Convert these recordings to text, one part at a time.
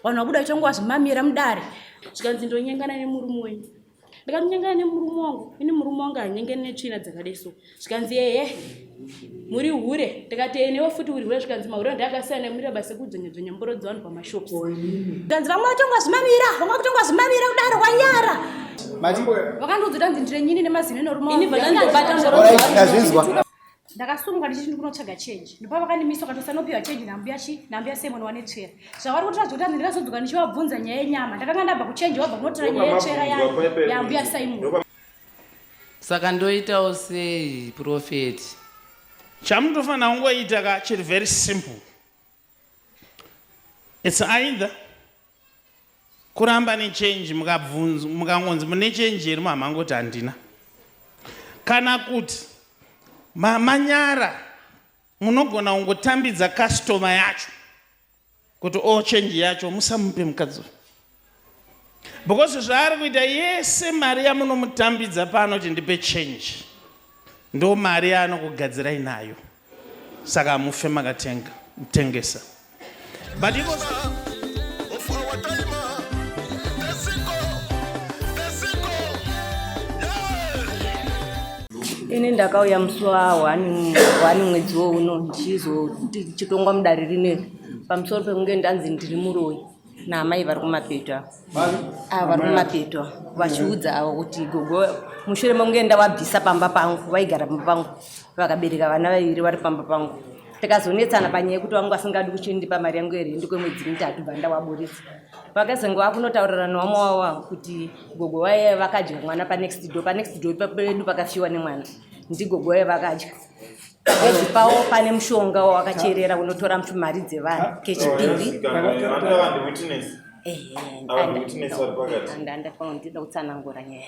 Vanhu vabuda vachitongwa zvimamira mudare. Zvikanzi ndonyengana nemurume wenyu. Ndikati nyengana nemurume wangu, ini murume wangu hanyengani netsvina dzakadai so. Zvikanzi ehe, muri hure. Ndikati ehe, newe futi uri hure. Zvikanzi mahure ndakasiyana nekumira basa ekudzvanya-dzvanya mboro dzevanhu pamashops. Zvikanzi vamwe vatongwa zvimamira, vamwe vakutongwa zvimamira kudaro wanyara. Vakandiudza kuti hanzi ndine nyini nemazino nerume wangu. Ini bva ndandobata mboro Ndazvinzwa. Ndakasumuka ndichiti ndikunotsvaga change ndopa vakandimisa vakati usanopiwa change nambuya chi nambuya Simon wane tsvera zvavari kutora zvekuti hanzi ndikazodzoka ndichivabvunza nyaya yenyama ndakanga ndabva kuchange wabva kunotora nyaya yetsvera yambuya Simon. Saka ndoitawo sei prophet? Chamunotofanira kungoita ka chiri very simple. It's either kuramba nechange mukabvunzwa mukangonzi mune change here muhamangoti handina kana kuti mamanyara munogona kungotambidza customer yacho kuti o oh, change yacho musamupe mukadzi uyu because zvaari kuita yese mari yamunomutambidza pano kuti ndipe change ndo mari yaanokugadzirai nayo saka hamufe makatenga mutengesa but iko Ini ndakauya musi wa 1 mwedzi wouno ndichizotongwa mudare rineri pamusoro pekunge ndanzi ndiri muroyi naamai vari kumapeto ava ava vari kumapeto vachiudza avo kuti gogo mushure mekunge ndavabvisa pamba pangu vaigara pamba pangu vakabereka vana vaviri vari pamba pangu tikazonetsana panyaya yekuti vangu vasingadi kuchindipa mari yangu yerendi kwemwedzi mitatu bva ndavaburitsa vakazenge vakunotaurirana nevamwe wavo kuti gogo vaye vakadya mwana panext door panext door pedu pakafiwa nemwana ndigogo vaye vakadya pagedhi pavo pane mushonga wawakacherera unotora mari dzevanhu kechipiri ndida kutsanangura nyaya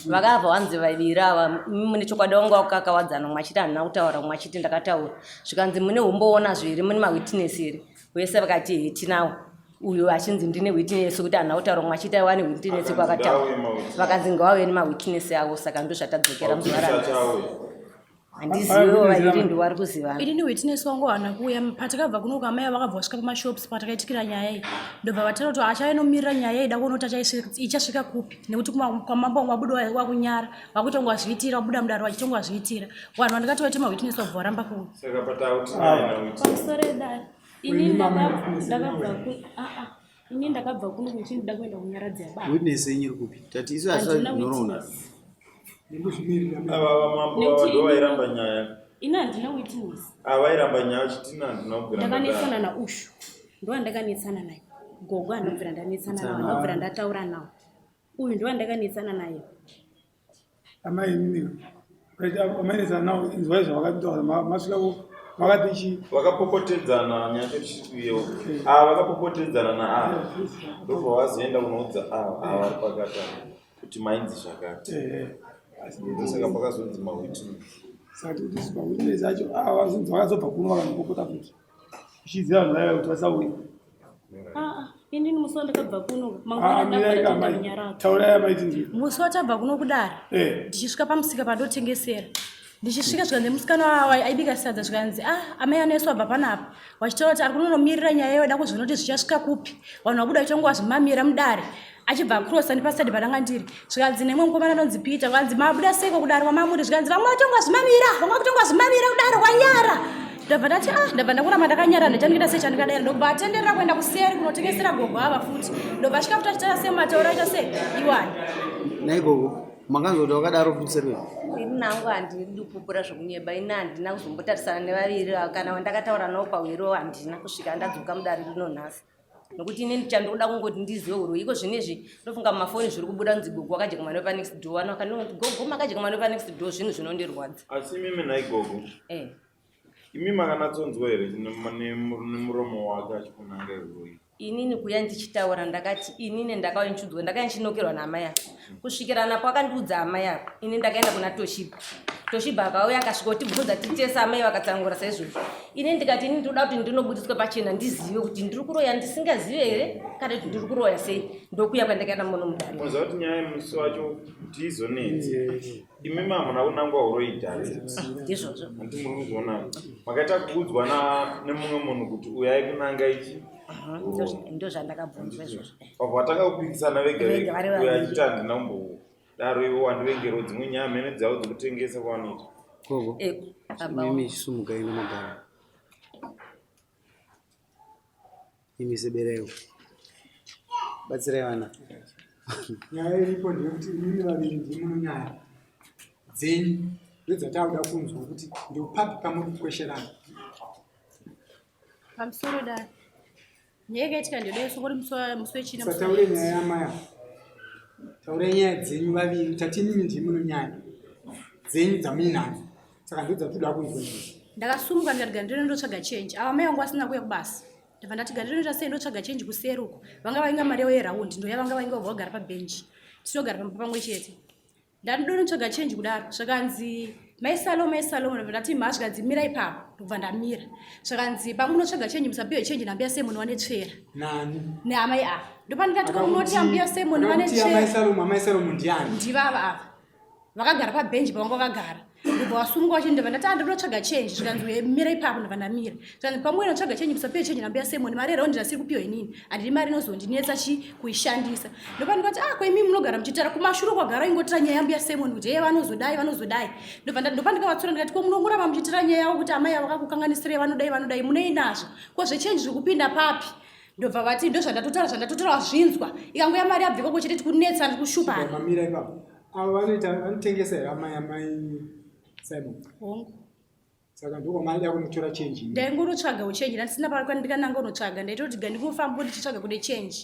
vakabva vanzi vaviri ava mune chokwadi vanga vakakawadzana umwe achiti handina kutaura umwe achiti ndakataura zvikanzi mune umboonazvo here mune mawitness here vese vakati he tinawo uyo achinzi ndine witness kuti handina kutaura umwe achiti aiwa ane witness kwakataura vakanzi ngavauye nemawitness avo saka ndozvatadzokera muzuva ranhasi handizivewo vaviri ndivo vari kuzivana inini witness wangu haana kuuya patakabva kuno amai vakabva vasvika pamashops patakaitikira nyaya iyi ndobva vataura kuti achave nomirira nyaya iyi da kuona kuti ichasvika kupi nekuti kwamambo wangu wabuda wakunyara wakuita kunge wazviitira wabuda mudaro wachiita kunge wazviitira vanhu vandikati vaite mawitness vabva varamba kuuya pamusoro edare ini ndakabva ku aa ah, ah. ini ndakabva kuno kuchindida kuenda kunyaradzi yababa witness yenyu iri kupi tati isu Handina nhoroondo witness. Ava vamambo ava ndo vairamba nyaya. Ini handina witness. Ava vairamba nyaya vachiti ini handina kubvira Ndakanetsana naUshu. Ndowandakanetsana naye. Gogo handina kubvira ndanetsana nawo, handina kubvira ndataura nawo. Uyu ndowandakanetsana naye. Amai imimi amainetsana nawo inzwai zvavakataura masvika vakati chii? Vakapopotedzana nyaya yacho tichiri kuyewo. Ava vakapopotedzana naava ndobva vazoenda kunoudza ava ava vari pakati ava kuti mainzi zvakati. Ndosaka pakazonzi mawitness. Saka tikuti mawitness acho ava vakazobva kuno vakanopopota futi. Uchiziva vanhu vaiva kuti vasauye. Ah, ah, inini musi wandakabva kuno ah, mangwanataurai amai tinzwe. Musi watabva kuno kudare eh. ndichisvika pamusika pandotengesera ndichisvika zvikanzi musikana aibika sadza zvikanzi ah amai anesu abva panapa vachitaura kuti ari kunonomirira nyaya iyo da kuzviona kuti zvichasvika kupi vanhu vabuda vachitongova zvimamira mudare achibva acrossa nepaside pandanga ndiri zvikanzi nemwe mukomana anonzi peter zvikanzi mabuda seiko kudaro kwamamuri zvikanzi vamwe vatongwa zvimamira vamwe vakutongwa zvimamira kudaro kwanyara ndabva ndati ah ndabva ndakuramba ndakanyara ndachandikuita sei chandikadaira ndobva atenderera kuenda kuseri kunotengesera gogo ava futi ndobva asvika futi achitaura sei mataura aita sei iwani nhai gogo makanzwa kuti wakadaro futi seri ini nangu handidi kupupura zvekunyeba ini handina kuzombotarisana nevaviri ava kana wandakataura nawo pahwiro handina kusvika ndadzoka mudare rino nhasi nokuti inini chandinoda kungoti ndizive huroyi iko zvinezvi ndofunga mumafoni zviri kubuda kunzi gogo wakadya mwana wepanext door vano vakanoti gogo makadya mwana wepanext door zvinhu zvinondirwadza asi imimi nhai gogo eh. imi makanatsonzwa here nemuromo wake achikunanga huroyi inini kuya ndichitaura ndakati inini ndakauya ndichiudzwa ndakauya ndichinokerwa naamai ava kusvikira napo akandiudza amai ava ini ndakaenda kuna toshiba. Toshiba akauya akasvikotibvunza titese amai vakatsanangura saizvozvo. Ini ndikati ini ndinoda kuti ndinobudiswe pachena ndizive kuti ndiri kuroya ndisingazive here kana kuti ndiri kuroya sei. Ndokuya kwandakaenda muno mudare. Unoziva kuti nyaya yemusi wacho kuti izonetsa. Imi mamuna kunangwa huroyi direct. Ndizvozvo. Hanti muri kuzviona. Makaita kuudzwa na nemumwe munhu kuti uyai kunanga ichi. Ndozvandakabvunzwa izvozvo. Pabva vatanga kupikisana vega Vega vari vega. Uyo vaviri. achiti handina kumbodaro ivo wandivengero dzimwe nyaya mhene dzavo dzekutengesa kwavanoita. Gogo, Eh, baba imimi chisumukai namagara. Imi sebereko. Batsirai vana. Nyaya iripo ndeyekuti imimi vaviri ndimi mune nyaya dzenyu ndodzatakuda kunzwa kuti ndopapi pamuri kukwesherana. Pamusoro dare. Nyaya yakaitika ndedai sokori musi wechina. Usataure nyaya yamai ava. Taurai nyaya dzenyu vaviri tati imimi ndimi mune nyaya dzenyu dzamuinadzo saka ndodzatoda kunzwa izvozvo. Ndakasumuka ndikati gandire ndotsvaga change. Ava mai vangu vasina kuuya kubasa. Ndabva ndati gandire ndoita sei ndotsvaga change kuseri uko. Vanga vainga mari yavo yeraundi ndoya vanga vainga vabva vagara pabhenji. Tinogara pamba pamwe chete. Ndanotsvaga change kudaro zvakanzi mai Salome mai Salome ndobva ndati mha zvikanzi mira ipapo ndobva ndamira. Zvakanzi pamunotsvaga change musapiwe change nambuya Simon vane tsvera. Nani? Neamai ava. Ndopandikati ko munoti ambuya Simon vane Akakuti amai tsvera. Salome, amai Salome ndiani? Ndivava ava. Vakagara pabhenji pavanga vakagara. Ndobva vasumuka vachiti ndobva ndati andinotsvaga change zvikanzi uye mira ipapo ndobva ndamira. Zvikanzi pamwe unotsvaga change musapiwe change nambuya Simon mari yeraundi ndasiri kupiwa inini. Handidi mari inozondinetsa chi kuishandisa. Ndobva ndikati ah ko imi munogara muchitara kumashure kwagara ingotira nyaya yambuya Simon kuti heye vanozodai vanozodai. Ndobva ndobva ndikavatsura ndikati ko munongoramba muchitira nyaya yavo kuti amai avo vakakukanganisirei vanodai vanodai munei nazvo. Ko zvechange zviri kupinda papi? Ndobva vati ndozvandatotaura zvandatotaura wazvinzwa. Ikangoya mari yabva ikoko chete tikunetsana tikushupana. Mamira ipapo. Avo vanoita vanotengesa here amai amai Simon? Hongu. Saka ndokwamaida kunotora change. Ndaingonotsvaga uchenji ndandisina pandikananga unotsvaga ndaitoti gandingofamba ndichitsvaga kune change.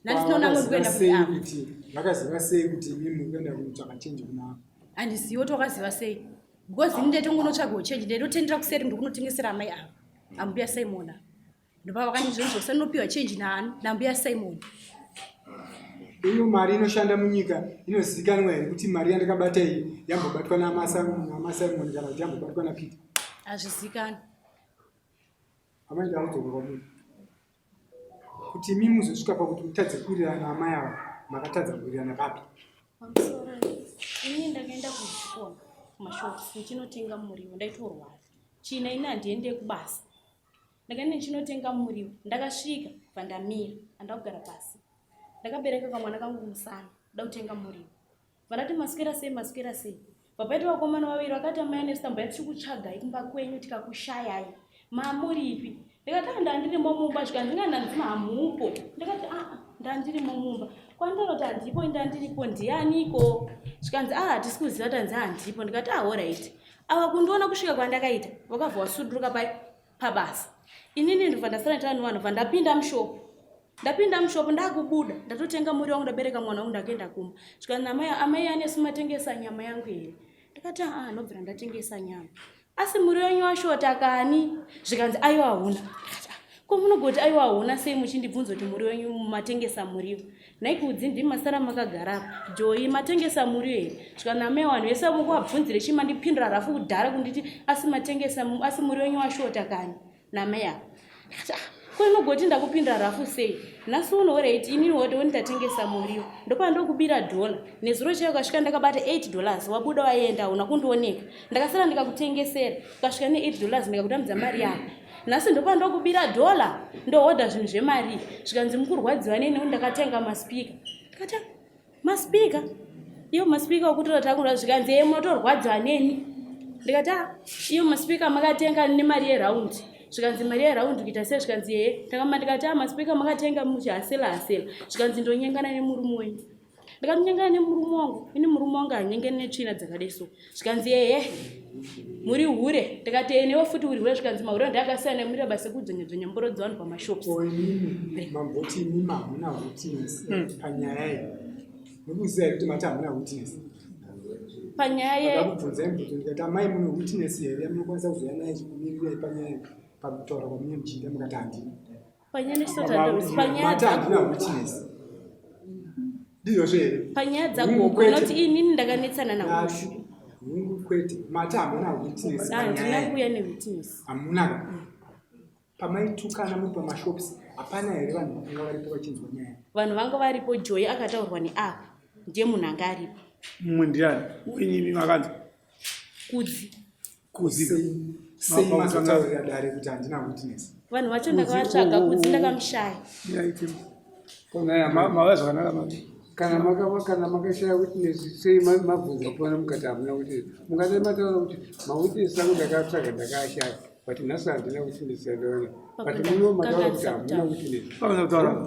Ndandisina unanga ndikuenda Vakaziva sei kune avo. kuti vakaziva sei kuti imi muri kuenda kunotsvaga change kuna avo? Handizivi kuti wakaziva sei. Because ini ndaitongonotsvaga uchenji ndaitotendera kuseri ndikunotengesera amai ava. Ambuya Simon ava. Ndopa vakandizvozvo usanopiwa change naani nambuya Simon. Iyo mari inoshanda munyika inozivikanwa here kuti mari yandakabata iyi yambobatwa namaSimon kana kuti yambobatwa naPeter? Hazvizikanwi. Amai ndakudzoka kwamuri. Kuti imi muzosvika pakuti mutadze kuwirirana naamai ava makatadza kuwirirana papi? Pamusoro ini ndakaenda kuzvikona kumashops ndichinotenga muriwo ndaitorwara. China ini handiende kubasa. Ndakaenda ndichinotenga muriwo ndakasvika bva ndamira handina kugara pasi. Ndakabereka kamwana kangu kumusana kuda kutenga muriwo. Bva ndati maswera sei maswera sei. Bva paita vakomana vaviri vakati amai Anesta mbuya tiri kutsvagai kumba kwenyu tikakushayai. Mamuripi? Ndikati ah ndandirimo mumba zvikanzi inga ndanzi hamupo. Ndikati ah ndandirimo mumba. Kwandaro kuti handipo ndandiripo ndianiko? Zvikanzi ah hatisi kuziva tanzi handipo. Ndikati ah alright. Ava kundiona kusvika kwandakaita vakabva vasuduruka pai pabasa. Inini ndobva ndasara nditani vanhu bva ndapinda mushop. Ndapinda mushop ndakubuda ndatotenga muriwo wangu ndabereka mwana wangu ndakuenda kumba. Zvikanzi amai amai Anesu matengesa nyama yangu here? Ndikati ah ndobvira ndatengesa nyama. Asi muriwo wenyu washota kani? Zvikanzi aiwa hauna. Ndikati ah ko munogoti aiwa hauna sei muchindibvunza kuti muriwo wenyu matengesa muriwo? Nhai Kudzi ndimi masara makagara apa. Joyi matengesa muriwo here? Zvikanzi amai vanhu vese mukuvabvunzire chii mandipindura rafu kudhara kunditi asi matengesa asi muriwo wenyu washota kani? Namai ava. Ndikati ah ko inogoti ndakupindura rafu sei? Nhasi uno alright inini woti ndatengesa muriwo. Ndopandokubira dollar. Nezuro chaiyo ukasvika ndakabata 8 dollars wabuda waenda hauna kundioneka. Ndakasara ndikakutengesera ukasvika ne 8 dollars ndikakutambidza mari yako. Nhasi ndopandokubira dollar ndohodha zvinhu zvemari. Zvikanzi mukurwadziwa nei nekuti ndakatenga maspika. Ndikati ah, maspika? Iyo maspika okutora takura zvikanzi yeye munotorwadziwa neni. Ndikati ah, iyo maspika makatenga nemari yeraundi. Zvikanzi mari yeraundi kuita sei zvikanzi yeye. Ndakamba ndikati ah, maspika makatenga muchihasela hasela. Zvikanzi ndonyengana nemurume wenyu. Ndikati nyengana nemurume wangu. Ini murume wangu hanyengani netsvina dzakadai so. Zvikanzi yeye muri hure. Ndikati yeye newe futi uri hure. Zvikanzi mahure ndakasiyana nemuri basa kudzvanya-dzvanya mboro dzevanhu pamashops. Ko imimi mamboti imimi hamuna witness panyaya iyi. Mukuziva here kuti mati hamuna witness? Panyaya ye Ndakubvunzai mubvunzo ndikati amai mune witness here yamunokwanisa kuzouya naye chikumirira panyaya iyi pakutaura kwamunenge muchiita mukati handina. Panyaya Mati handina witness. Ndizvozvo here? Panyaya Hungu dzagogo kwete. noti inini ndakanetsana naHushu. Hungu. Kwete, mati hamuna witness. Handina kuuya newitness. Hamuna. Pamaitukana muri pamashops hapana here vanhu vakanga varipo vachinzwa nyaya? Vanhu vanga varipo, Joy akataurwa neapa ndiye munhu anga aripo. Mumwe ndiani? Uinyimi makanzwa? Kudzi. Kudzi. Sei mazotaurira dare kuti handina witness? Vanhu vacho ndakavatsvaga, Kudzi ndakamushaya. Mava zvakanaka mami. Kana makava kana makashaya witness sei mabvunza kupana mukati hamuna witness? Mungadai mataura kuti mawitness angu ndakatsvaga ndakaashaya, but nhasi handina witness yandaona. But muno mataura kuti hamuna witness. Pamwe kutaura.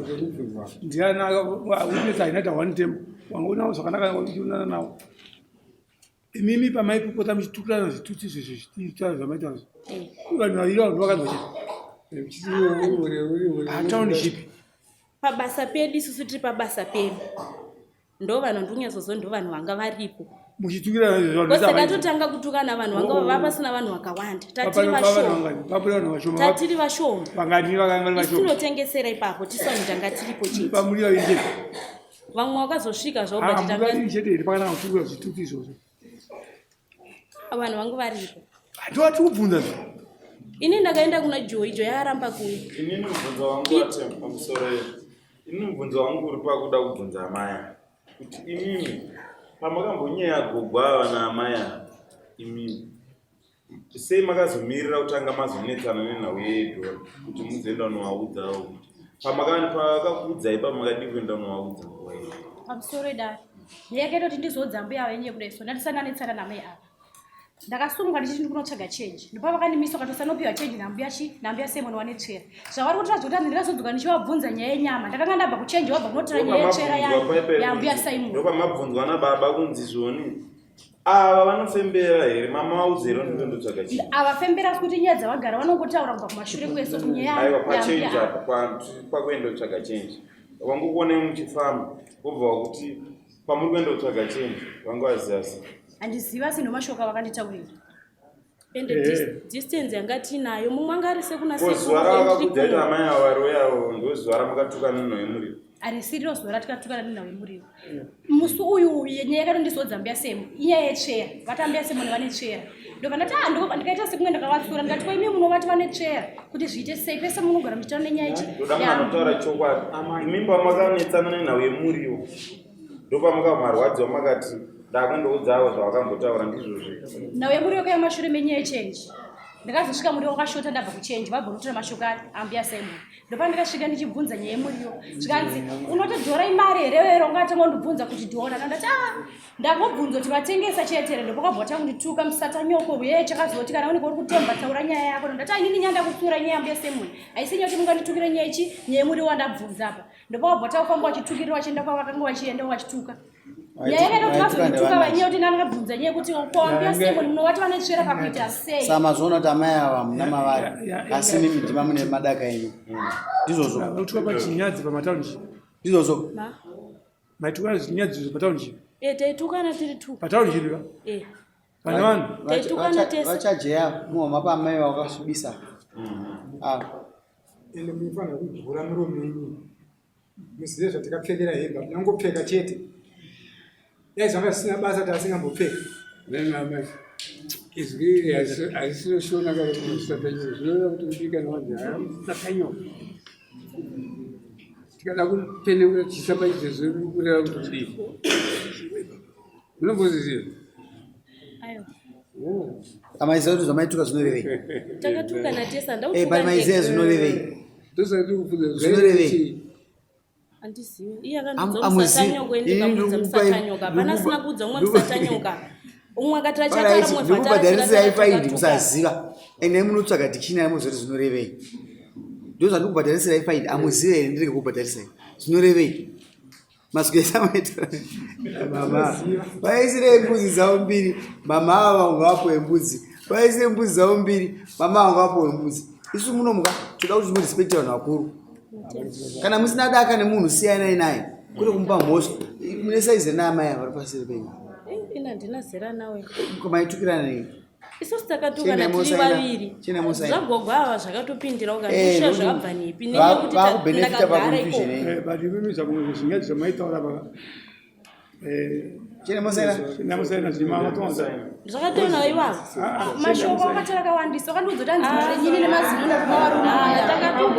Ndiani witness haina ta one tempo. Wangoona zvakanaka uchionana nawo. Imimi pamaipopota muchitukirana zvitutsi izvezvo zvichiita zvamaita izvo. Vanhu vaviri vanhu vakanzwa chete. Township. Pabasa pedu isusu tiri pabasa pedu. Ndo vanhu ndikunyatsoziva ndo vanhu vanga varipo. Muchitukirana izvo vanhu. Takatotanga kutukana vanhu vanga vava pasina vanhu vakawanda. Tatiri vashoma. Tatiri vashoma. Vangani vakanga vari vashoma. Isu tinotengesera ipapo tisu vanhu tanga tiripo chete. Pamuri vaviri chete. Vamwe vakazosvika zvavo but tanga Hamungadi chete here pakanaka kutukira zvitutu izvozvo. Vanhu vangu varipo. Ndovati kubvunza zve. Ini ndakaenda kuna Joy, Joy aramba kuuya. Inini mubvunzo wangu wati pamusoro ini mubvunzo wangu uri pakuda kubvunza amai ava kuti imimi pamakambonyeya gogo ava naamai ava imimi sei makazomirira kutanga mazonetsana nenhau yedhora kuti muzoenda unovaudzawo kuti pavakakuudzai pamakadii kuenda unovaudza nguva iyo? Pamusoro idare yakaita kuti ndizoudza mbuya venye kudai so ndatisananetsana namai ava. Ndakasumuka ndichiti ndikunotsvaga change, ndipo vakandimisa vakati usanopiwa change nambuya chi nambuya Simon wanetsvera. Zvavari kuti razoti hanzi ndikazodzoka ndichivabvunza nyaya yenyama, ndakanga ndabva kuchange wabva kunotora nyaya yetsvera yambuya Simon. Ndopamabvunzwa nababa kunzi zvoni ava vanofembera here mama vauze here ndito ndotsvaga chii? Avafembera asi kuti nyaya dzavagara vanongotaura kubva kumashure kweso kunyaya. Aiwa pachange apa pakuenda kutsvaga change vangokuonai muchifamba vobva vakuti pamuri kuenda kutsvaga change vanga vaziva sei? Handizivi asi ndomashoko avakanditaurira. Ende distance yanga tiinayo mumwe anga ari sekuna Ko zuva ravakakuudza kuti amai avo variuya avo ndozuva ramakatukana nenhau yemuriwo? Harisiriro zuva ratikatukana nenhau yemuriwo. Musi uyu nyaya yakatondizodza mbuya Semu inyaya yetsvera. Vati ambuya Simoni vane tsvera. Ndobva ndati ah ndobva ndikaita sekunge ndakavatsura ndikati ko imi munovati vane tsvera kuti zviite sei pese munogara muchitaura nenyaya ichi. Ndoda munhu anotaura chokwadi. Imi pamakanetsana nenhau yemuriwo ndopamukamarwadziwa makati ndakundoudza avo zvavakambotaura ndizvozvo. Nhau yemuriwo kaya mashure menyaya yechenji. Ndakazosvika muriwo wakashota ndabva kuchenji vabva mashoko ambuya Simon. Ndopandakasvika ndichibvunza nyaya yemuriwo zvikanzi unotodhora imari here wero ungatanga kundibvunza kuti dhora ndandati ah ndangobvunza kuti vatengesa chete here ndopakabva watanga kundituka musatanyoko uye chakazoti kana unenge uri kutemba taura nyaya yako ndandati ah inini nyaya ndakutsiura nyaya yambuya Simon haisi nyaya kuti munganditukire nyaya ichi nyaya yemuriwo wandabvunza apa ndopakabva watanga kufamba wachitukirira wachienda kwavakanga vachienda wachituka nyaya yakaita kuti vazondituka vanyaya kuti ndakabvunza nyaya yekuti kwambuya Simon munovati vanetsvera pakuita sei. Saka mazoona kuti amai ava hamuna mavari asi mimi ndima mune madaka enyu ndizvozvo. Vanotuka pachinyadzi pamatownship. Ndizvozvo. Maituka zvinyadzi izvo patownship. Eh taitukana tiri two. Patownship ka? Eh. Pane vanhu. Taitukana tese. Vachajeya muhoma paamai vakasvibisa. Ah. Ende munofanira kuvhura miromo yenyu. Muzive zvatikapfekera hembe, tinongopfeka chete. Dai zvanga zvisina basa tasingambopfeka. Nenhama izwi iri harisiro shona kana kuti musatanyoko zvinoreva kuti mudikani wanzi musatanyoko. Tikada kupenengura chisamba izvezvo kureva kuti kudii? Munombozviziva? Aiwa. Amaiziva kuti zvamaituka zvinorevei? Takatukana tese Eh, but maiziva zvinorevei? Ndosaka tiri kubvunza Zvinorevei? Handizivi. Iye akandidza Amuzivi. musatanyoko ini Ini ndikamudza ndikupa- musatanyoka. Hapana asina kuudza umwe musatanyoka. Umwe akati achatara Alright, umwe ndikubhadharisai faindi takatuka. musaziva. Ende munotsvaga dictionary mozoti zvinorevei. Ndozvandikubhadharisirai faindi amuzive here ndirege kubhadharisai. Zvinorevei? Mazwi ese amaita mama. Vaisirei mbudzi dzavo mbiri, mama ava vanga vapuwe mbudzi. Vaisire mbudzi dzavo mbiri, mama vanga vapuwe mbudzi. Isu munomuka toda kuti murespecte vanhu vakuru. Kana musina daka nemunhu siyanai naye. Kwete kumupa mhosva. Mune saizi naye amai ava vari paseri penyu. Eh, ini handina zera nawe. Maitukirana nei? Isusu takatukana tiri vaviri. Zvagogo ava zvakatopindira Eh, ukandisha ndokuti zvakabva nepi nekuti vakubenefita ndakagara paconfusion ikoko. eh. But imimi zvakumwe zvinyadzi zvamaitaura paka. Eh, Zvakatoona ivavo. Mashoko akataura akawandisa vakandiudza kuti hanzi ndire nyini nemazino nerume varume.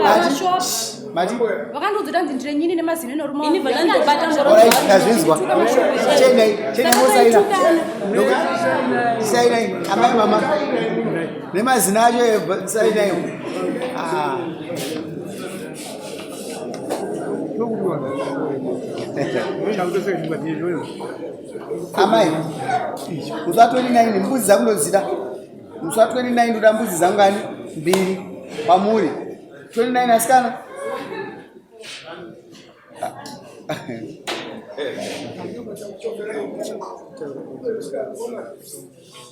Mashoko. Mati? Vakandiudza kuti hanzi ndire nyini nemazino nerume. Ini vandandobata ngoro. Alright, ndazvinzwa. Chenai, chenai mosaina. Sainai, amai mama. Nemazina acho sainai. Ah. Amai, musi wa 29 mbudzi dzangu ndodzida. Musi wa 29 ndoda mbudzi dzangu ani mbiri pamuri. 29 asikana.